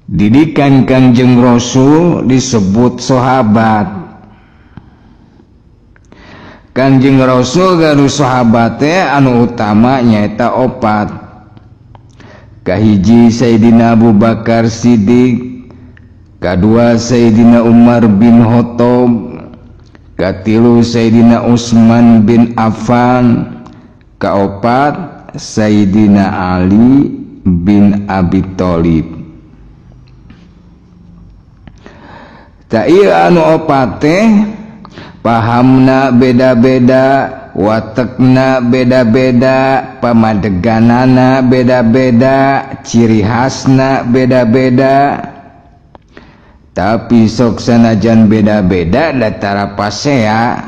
Didikan Kangjeng Rasul disebut sahabat. Kangjeng Rasul gaduh sahabat teh anu utama nyaeta opat. Kahiji Sayyidina Abu Bakar Siddiq, kadua Sayyidina Umar bin Khattab, katilu Sayyidina Utsman bin Affan, kaopat Sayyidina Ali bin Abi Thalib. Ta ieu anu opat teh pahamna beda-beda, watekna beda-beda, pamadeganana beda-beda, ciri khasna beda-beda. Tapi sok sanajan beda-beda datara pasea,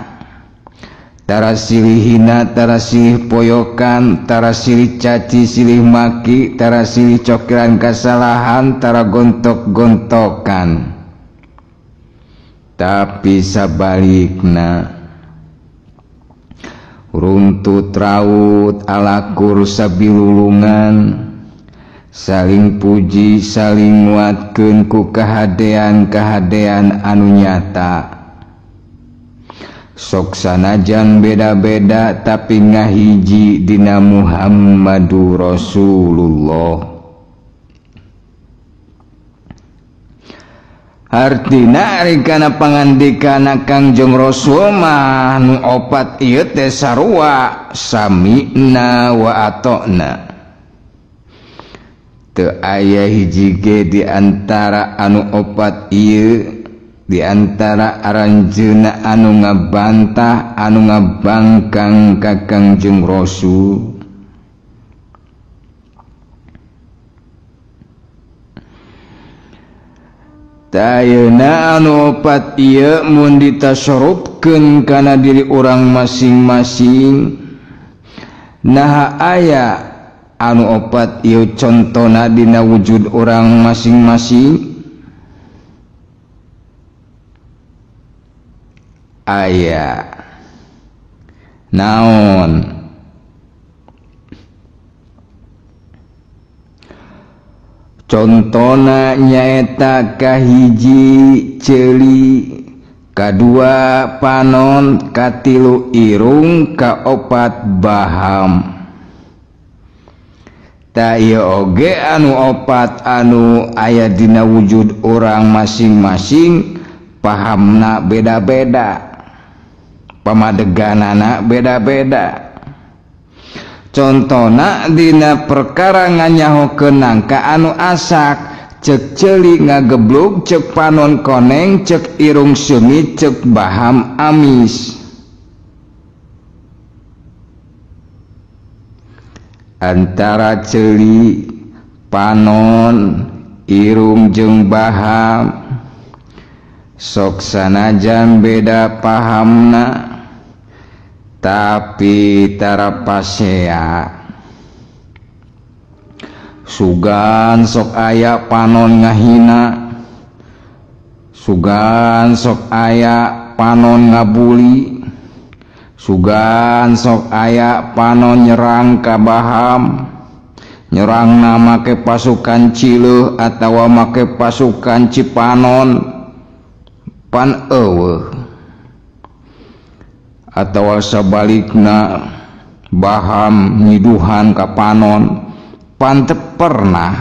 tara silih hina, tara silih poyokan, tara silih caci silih maki, tara silih cokiran kasalahan, tara gontok-gontokan. Tapi sabalikna runtut raut alakur sabilulungan, saling puji saling nguatkeun ku kahadean-kahadean anu nyata. Sok sanajan beda-beda tapi ngahiji dina Muhammadur Rasulullah. Artina ari kana pangandikana Kangjeng Rasul mah nu opat ieu teh sarua, sami'na wa ata'na. Teu aya hiji ge di antara anu opat ieu, di antara aranjeunna anu ngabantah, anu ngabangkang ka Kangjeng Rasul. Ayeuna anu opat ieu mun ditasorupkeun kana diri urang masing-masing, naha aya anu opat ieu contona dina wujud urang masing-masing? Aya naon? Contona nyaeta kahiji ceuli, kadua panon, katilu irung, kaopat baham. Ta ieu oge anu opat anu aya dina wujud urang masing-masing, pahamna beda-beda, pamadeganana beda-beda. Contona dina perkara nganyahokeun nangka anu asak, cek ceuli ngageblug, cek panon koneng, cek irung seungit, cek baham amis. Antara ceuli, panon, irung jeung baham sok sanajan beda pahamna, tapi tara pasea. Sugan sok aya panon ngahina, sugan sok aya panon ngabuli, sugan sok aya panon nyerang ka baham, nyerangna make pasukan Cileuh atawa make pasukan Cipanon, pan eueuh. Atawa sabalikna baham nyiduhan ka panon, pan teu pernah.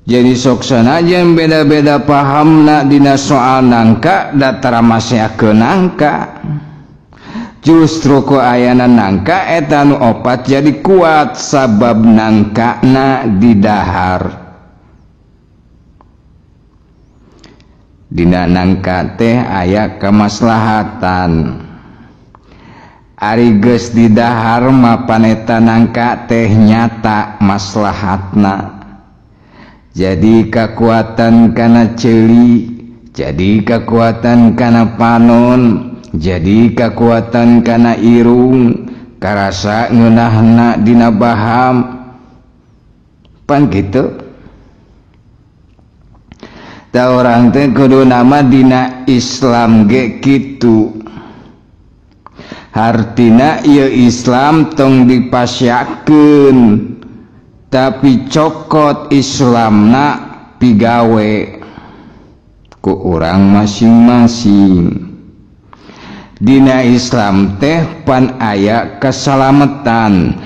Jadi sok sanajan beda-beda pahamna dina soal nangka, datara maseakeun nangka. Justru ku ayana nangka eta nu opat jadi kuat sabab nangkana didahar. Dina nangka teh aya kamaslahatan. Ari geus didahar mah paneta nangka teh nyata maslahatna. Jadi kakuatan kana ceuli, jadi kakuatan kana panon, jadi kakuatan kana irung, karasa ngeunahna dina baham. Pan kitu. Ta orang teh kudu nama dina Islam ge kitu. Hartina ieu Islam tong dipasyakeun, Tapi cokot Islamna pigawe ku urang masing-masing. Dina Islam teh pan aya keselamatan,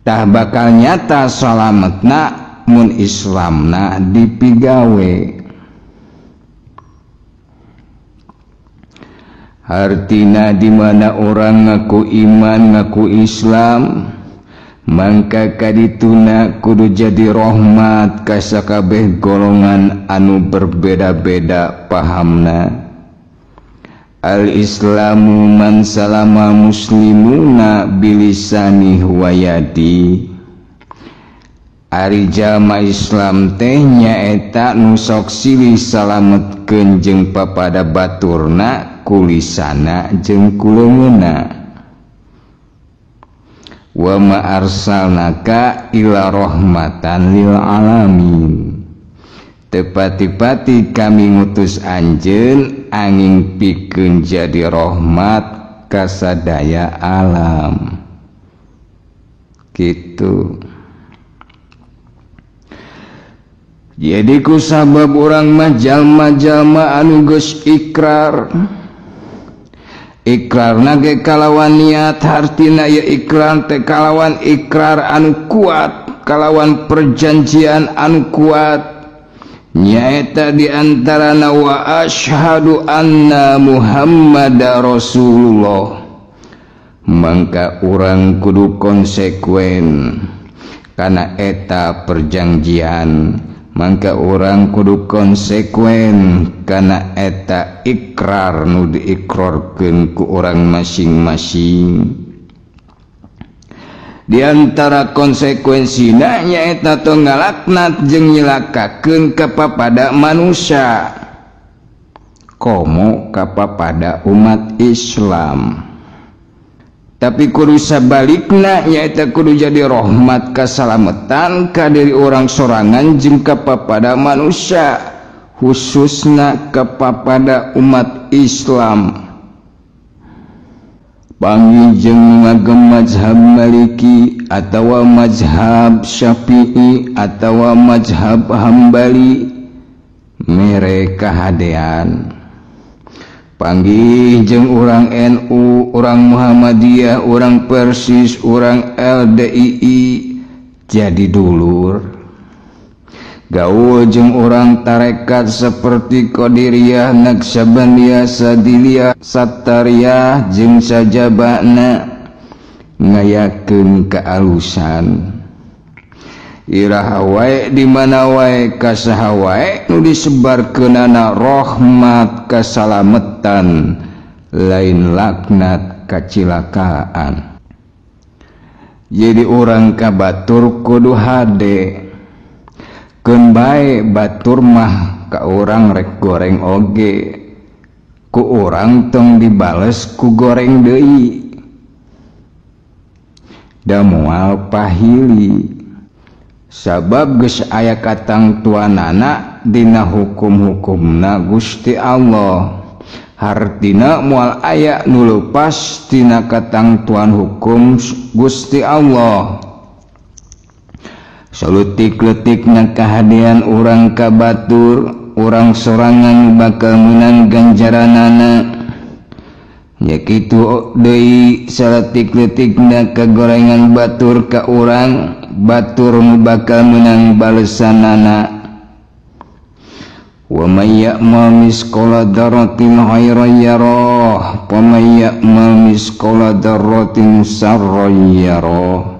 tah bakal nyata salametna mun Islamna dipigawe. Hartina di mana orang ngaku iman ngaku Islam, mangka kadituna kudu jadi rahmat ka sakabeh golongan anu berbeda-beda pahamna. Al-Islamu man salama muslimuna bilisani wa yadi. Ari jalma Islam teh nyaeta nu sok silih salametkeun jeung papada baturna kulisana jeung kuleungeunna. Wa ma arsalnaka illa rahmatan lil alamin. Tepati-pati kami ngutus anjeun angin pikeun jadi rahmat kasadaya alam. Gitu. Jadi ku sabab urang mah jalma-jalma anu geus ikrar. Ikrarna ge kalawan niat, hartina ye ikrar teh kalawan ikrar anu kuat, kalawan perjanjian anu kuat. Nyaeta di antarana wa asyhadu anna Muhammadar Rasulullah. Mangka urang kudu konsekuen kana eta perjanjian, mangka urang kudu konsekuen kana eta ikrar nu diikrarkeun ku urang masing-masing. Di antara konsekuensina nyaeta tong ngalaknat jeung nyilakakeun kapapada manusia, komo kapapada umat Islam. Tapi kudu sabalikna nyaeta kudu jadi rahmat kasalametan ka diri urang sorangan jeung kapapada manusia, khususna kapapada umat Islam. Panggih jeung ngagem mazhab Maliki atawa mazhab Syafi'i atawa mazhab Hambali mere kahadean. Panggih jeung urang NU, urang Muhammadiyah, urang Persis, urang LDII jadi dulur. Gaul jeung urang tarekat seperti Qadiriyah, Naqsyabandiyah, Sadiliyah, Sattariyah jeung sajabana ngayakeun kaalusan. Iraha wae di mana wae ka saha wae nu disebarkeunana rahmat kasalametan lain laknat kacilakaan. Jadi urang ka batur kudu hade. Keun bae batur mah ka urang rek goreng oge, ku urang tong dibales ku goreng deui, da moal pahili. Sabab geus aya katangtuanana dina hukum-hukumna Gusti Allah, hartina moal aya nu leupas tina katangtuan hukum Gusti Allah. Salutik-letikna kahadean urang ka batur, urang sorangan bakal meunang ganjaranana. Ya kitu deui saletik-letikna kagorengan batur ka urang, batur nu bakal meunang balesanana. Wa may ya'mal misqala dzarratin khairan yarah wa may ya'mal misqala dzarratin syarran yarah.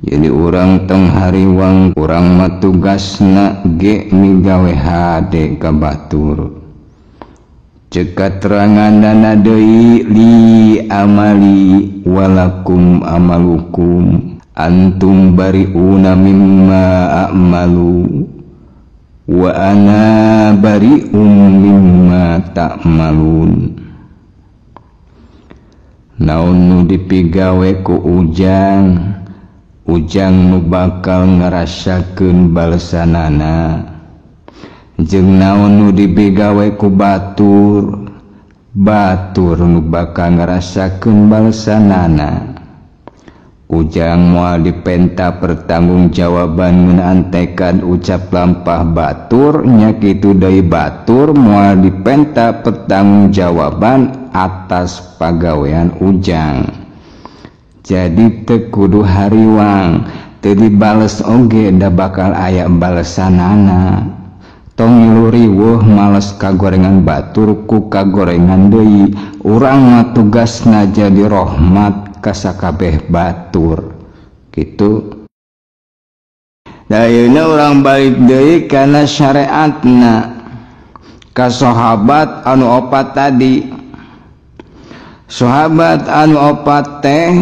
Jadi urang tong hariwang, urang mah tugasna ge migawe hade ka batur. Ceuk kateranganana deui li amali walakum amalukum antum bariuna mimma a'malu wa ana bari'um mimma ta'malun. Naon nu dipigawe ku ujang, ujang nu bakal ngarasakeun balesanana. Jeung naon nu dipigawe ku batur, batur nu bakal ngarasakeun balesanana. Ujang moal dipenta pertanggungjawaban ngeunaan tekad ucap lampah batur nya kitu deui batur moal dipenta pertanggungjawaban atas pagawean Ujang. Jadi teu kudu hariwang, teu dibales oge da bakal aya balesanana. Tong ngilu riweuh males kagorengan batur ku kagorengan deui, urang mah tugasna jadi rahmat ka sakabeh batur kitu. Da ayeuna urang balik deui kana syariatna ka sahabat anu opat tadi. Sahabat anu opat teh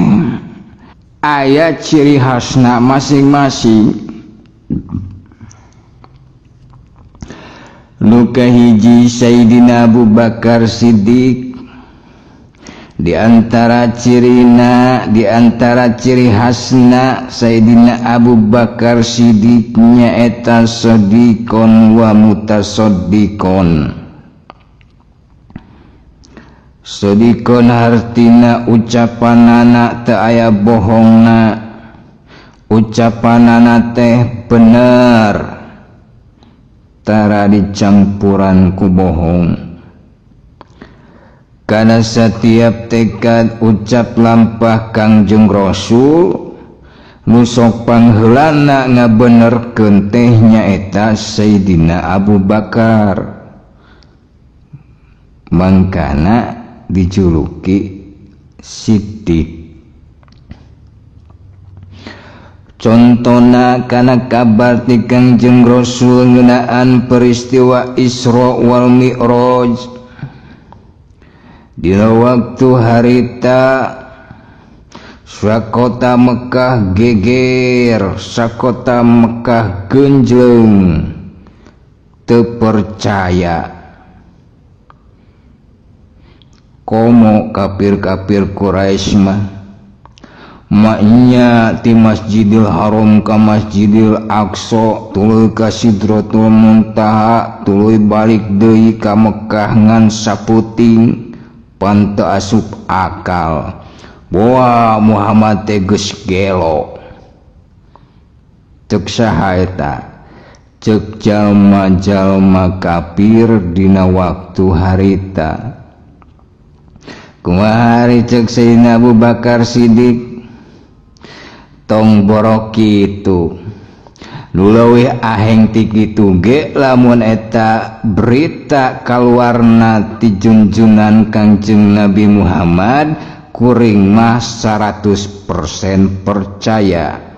aya ciri khasna masing-masing. Nu kahiji Sayyidina Abu Bakar Siddiq, di antara cirina, di antara ciri khasna Sayyidina Abu Bakar Siddiq nyaeta sadiqon wa mutasaddiqon. Sadiqon hartina ucapanana teu aya bohongna, ucapanana teh bener, tara dicampuran ku bohong. Karena setiap tekad ucap lampah Kangjeng Rasul nu sok pangheulana ngabenerkeun teh nyaeta Sayyidina Abu Bakar. Mangkana dijuluki Siddiq. Contona kana kabar ti Kangjeng Rasul ngeunaan peristiwa Isra wal Mi'raj. Dina waktu harita sakota Mekah geger, sakota Mekah genjleng, teu percaya. Komo kafir-kafir Quraisy mah maknya ti Masjidil Haram ka Masjidil Aqsa tuluy ka Sidratul Muntaha tuluy balik deui ka Mekah ngan saputing pan teu asup akal. Boa Muhammad teh geus gelo. Ceuk saha eta? Ceuk jalma-jalma kafir dina waktu harita. Kumaha ari ceuk Sayyidina Abu Bakar Siddiq? Tong borok kitu. Nu leuwih aheng ti kitu ge lamun eta berita kaluarna ti junjunan Kangjeng Nabi Muhammad kuring mah 100% percaya.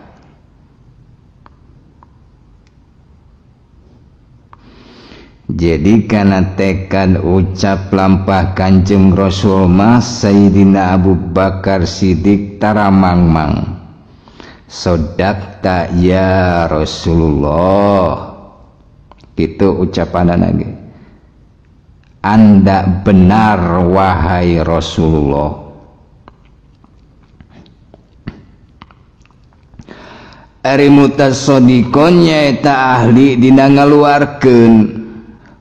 Jadi kana tekad ucap lampah Kanjeng Rasul mah Sayyidina Abu Bakar Siddiq taramangmang. Sodakta ya Rasulullah. Itu ucapan lagi. Anda benar wahai Rasulullah. Ari mutasadiqon nyaeta ahli dina ngaluarkeun,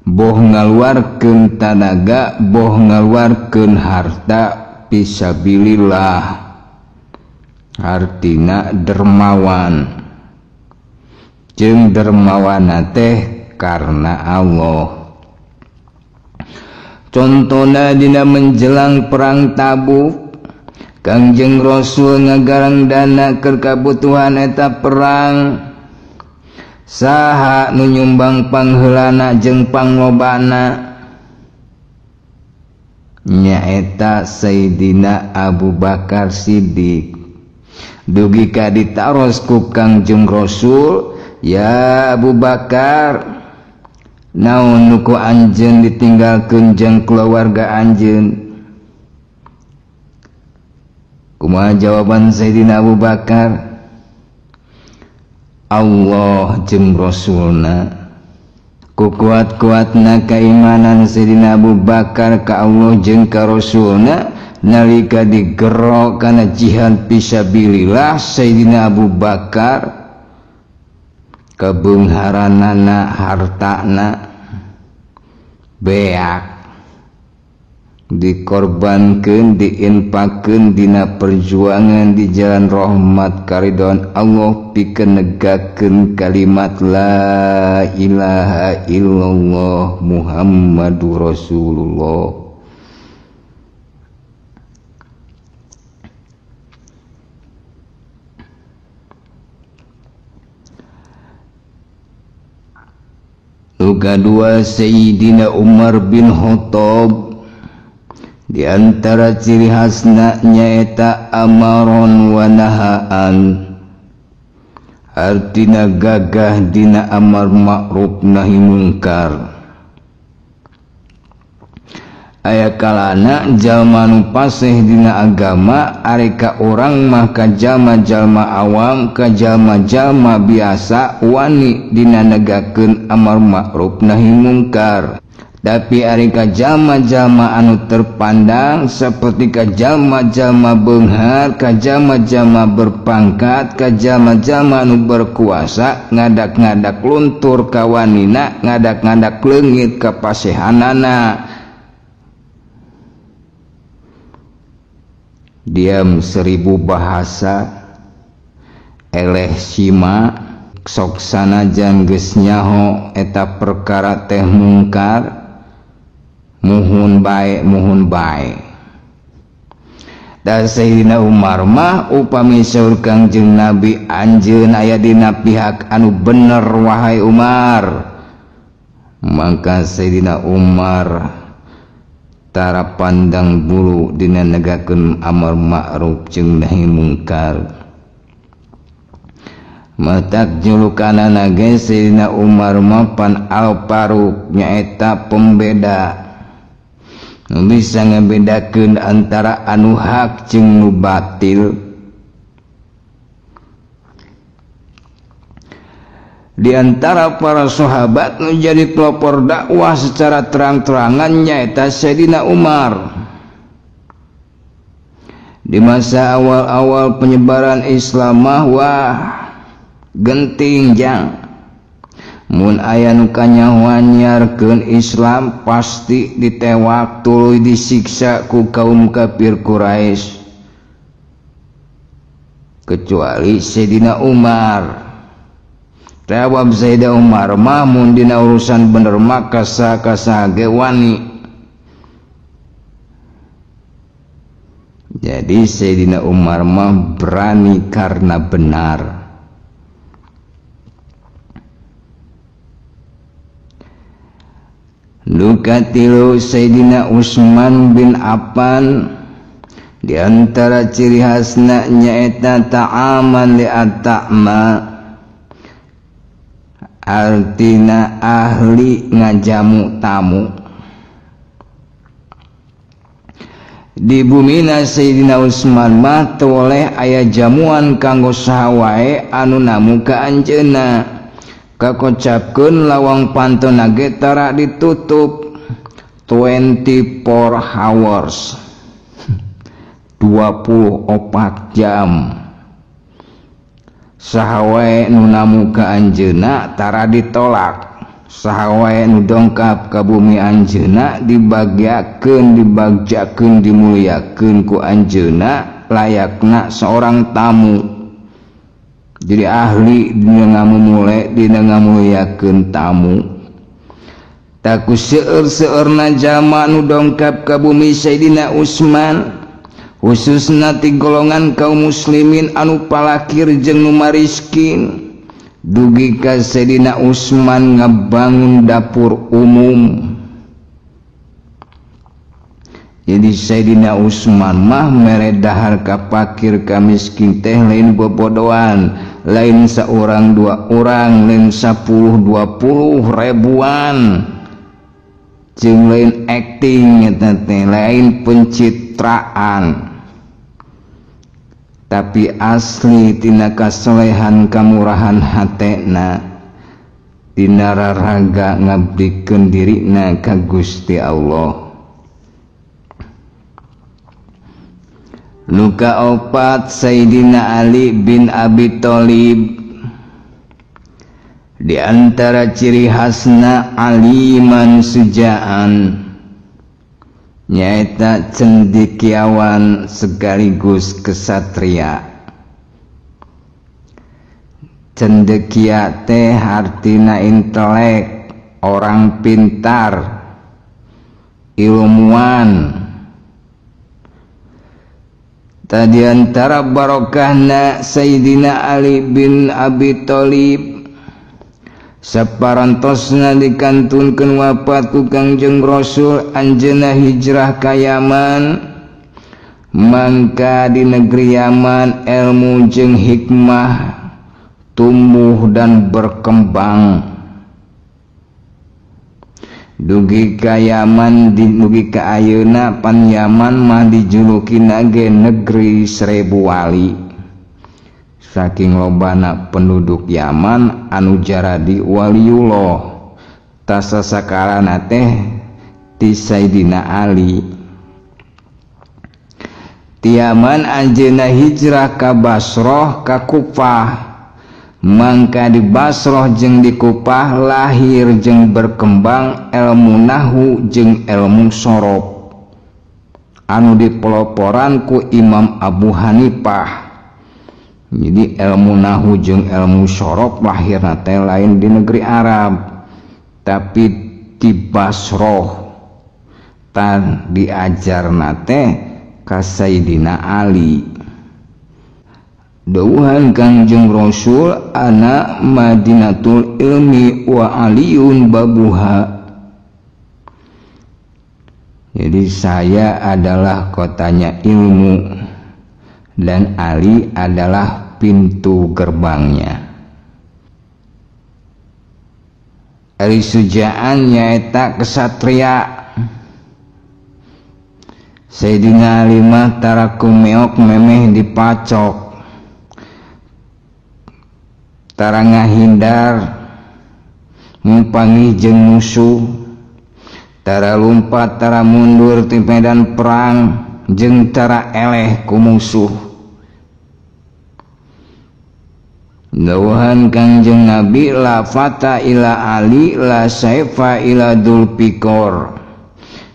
boh ngaluarkeun tanaga, boh ngaluarkeun harta fisabilillah. Artina dermawan, jeung dermawana teh karena Allah. Contona dina menjelang perang Tabuk, Kangjeng Rasul ngagarang dana keur kabutuhan eta perang. Saha nu nyumbang pangheulana jeung panglobana? Nyaeta Sayyidina Abu Bakar Siddiq. Dugi ka ditaros ku Kangjeng Rasul, ya Abu Bakar, naon nu ku anjeun ditinggalkeun jeung keluarga anjeun? Kumaha jawaban Sayyidina Abu Bakar? Allah jeung Rasulna. Ku kuat-kuatna keimanan Sayyidina Abu Bakar ka Allah jeung ka Rasulna, nalika digerok kana jihad fisabilillah Sayyidina Abu Bakar kabeungharanana hartana beak Dikorbankeun, diinfakeun dina perjuangan di jalan rahmat karidhoan Allah pikeun negakeun kalimat la ilaha illallah Muhammadur Rasulullah. Nu kadua Sayyidina Umar bin Khattab, di antara ciri khasna nyaeta amaron wa nahaan, artina gagah dina amar ma'ruf nahi mungkar. Aya kalana jalma nu paseh dina agama, ari ka urang mah ka jalma-jalma awam, ka jalma-jalma biasa wani dina negakeun amar ma'ruf nahi mungkar. Tapi ari ka jalma-jalma anu terpandang seperti ka jalma-jalma beunghar, ka jalma-jalma berpangkat, ka jalma-jalma anu berkuasa, ngadak-ngadak luntur kawanina, ngadak-ngadak leungit kapasehanana. Diam seribu bahasa, eleh sima, sok sanajan geus nyaho eta perkara teh mungkar, muhun bae muhun bae. Da Sayyidina Umar mah upami saur Kangjeng Nabi, anjeun aya dina pihak anu bener wahai Umar. Maka Sayyidina Umar tara pandang bulu dina negakeun amar ma'ruf jeung nahi mungkar. Matak julukanana ge Sayyidina Umar mah pan al-Faruq, nyaeta pembeda. Nu bisa ngabedakeun antara anu hak jeung nu batil. Di antara para sahabat nu jadi pelopor dakwah secara terang-terangan nyaeta Sayyidina Umar. Di masa awal-awal penyebaran Islam mah wah genting jang. Mun aya nu kanyahoan nyiarkeun Islam pasti ditewak tuluy disiksa ku kaum kafir Quraisy. Kecuali Sayyidina Umar. Jawab Sayyidina Umar mah mun dina urusan bener maka saha ge wani. Jadi Sayyidina Umar mah berani karena benar. Nu katilu Sayyidina Utsman bin Affan, di antara ciri khasna nyaeta ta'aman li at-ta'ma, artina ahli ngajamu tamu. Di bumina Sayyidina Utsman mah teu oleh aya jamuan kanggo saha wae anu namu ka anjeunna. Kakocapkeun lawang pantona ge tara ditutup 24 hours, 24 jam. Saha wae nu namu ka anjeunna tara ditolak, saha wae nu dongkap ka bumi anjeunna dibagyakeun, dibagjakeun, dimuliakeun ku anjeunna layakna seorang tamu. Jadi ahli dina ngamumule, dina ngamuliakeun tamu. Taku seueur-seueurna jalma nu dongkap ka bumi Sayyidina Utsman, khususna ti golongan kaum muslimin anu palakir jeung nu mariskin, dugi ka Sayyidina Utsman ngabangun dapur umum. Jadi Sayyidina Utsman mah mere dahar ka pakir ka miskin teh lain bobodoan, lain saurang dua orang, lain 10 20 ribuan, jeung lain acting eta teh, lain pencitraan, tapi asli tina kasolehan kamurahan hatena, tina raraga ngabdikeun dirina ka Gusti Allah. Nu kaopat Sayyidina Ali bin Abi Thalib, di antara ciri khasna aliman sujaan, Nyaeta cendekiawan sekaligus kesatria. Cendekia teh artina intelek, orang pintar, ilmuwan. Tadi antara barokahna Sayyidina Ali bin Abi Thalib saparantosna dikantunkeun wafat ku Kangjeng Rasul, anjeunna hijrah ka Yaman. Mangka di negeri Yaman ilmu jeung hikmah tumbuh dan berkembang. Dugi ka Yaman, dugi ka ayeuna pan Yaman mah dijulukina ge negeri 1000 wali. Saking lobana penduduk Yaman anu jaradi waliullah. Tasasakalana teh ti Sayyidina Ali. Ti Yaman anjeunna hijrah ka Basrah ka Kufah. Mangka di Basrah jeung di Kufah lahir jeung berkembang ilmu nahwu jeung ilmu sorof anu dipeloporan ku Imam Abu Hanifah. Jadi ilmu nahwu jeung ilmu sorof lahirna teh lain di negeri Arab, tapi di Basrah tan diajarna teh ka Sayyidina Ali. Dawuhan Kangjeng Rasul, ana madinatul ilmi wa aliyun babuha. Jadi saya adalah kotanya ilmu dan Ali adalah pintu gerbangnya. Ali sujaan nyaeta kesatria. Sayyidina Ali mah tara kumeok memeh dipacok, tara ngahindar mumpangi jeung musuh, tara lumpat tara mundur ti medan perang jeung tara eleh ku musuh. Dawuhan Kangjeng Nabi, la fata ila Ali la saifa ila Dzulfiqar.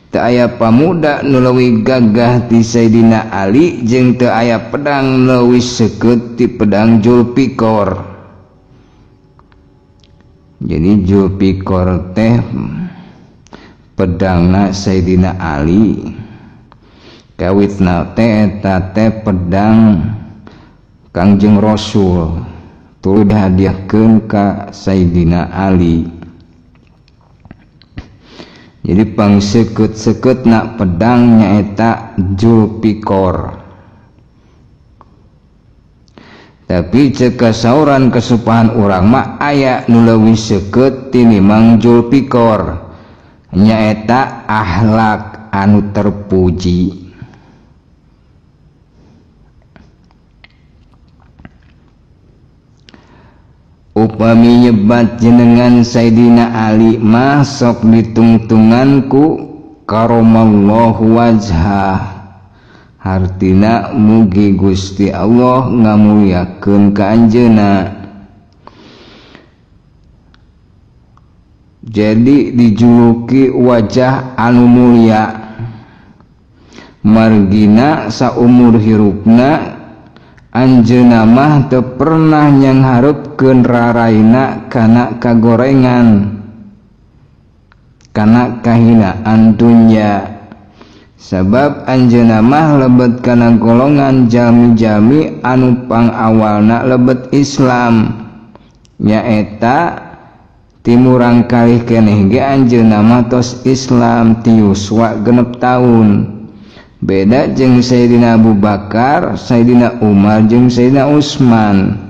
Teu aya pamuda nu leuwih gagah ti Sayyidina Ali jeung teu aya pedang nu leuwih seukeut ti pedang Dzulfiqar. Jadi Dzulfiqar teh pedangna Sayyidina Ali. Kawitna teh eta teh pedang Kangjeng Rasul tuluy dihadiahkeun ka Sayyidina Ali. Jadi pangsekeut-sekeutna pedang nyaeta Dzulfiqar. Tapi cek kasauran kesupahan urang mah aya nu leuwih seukeut tinimbang Dzulfiqar, nyaeta akhlak anu terpuji. Upami nyebat jenengan Sayyidina Ali mah sok ditungtungan ku karamallahu wajhah. Hartina mugi Gusti Allah ngamuliakeun ka anjeunna. Jadi dijuluki wajah anu mulia. Margina saumur hirupna anjeunna mah teu pernah nyangharepkeun raraina kana kagorengan, kana kahinaan dunya. Sabab anjeunna mah lebet kana golongan jalmi-jalmi anu pangawalna lebet Islam, nyaeta timurang kalih keneh ge anjeunna mah tos Islam ti yuswa 6 tahun. Beda jeung Sayyidina Abu Bakar, Sayyidina Umar jeung Sayyidina Utsman.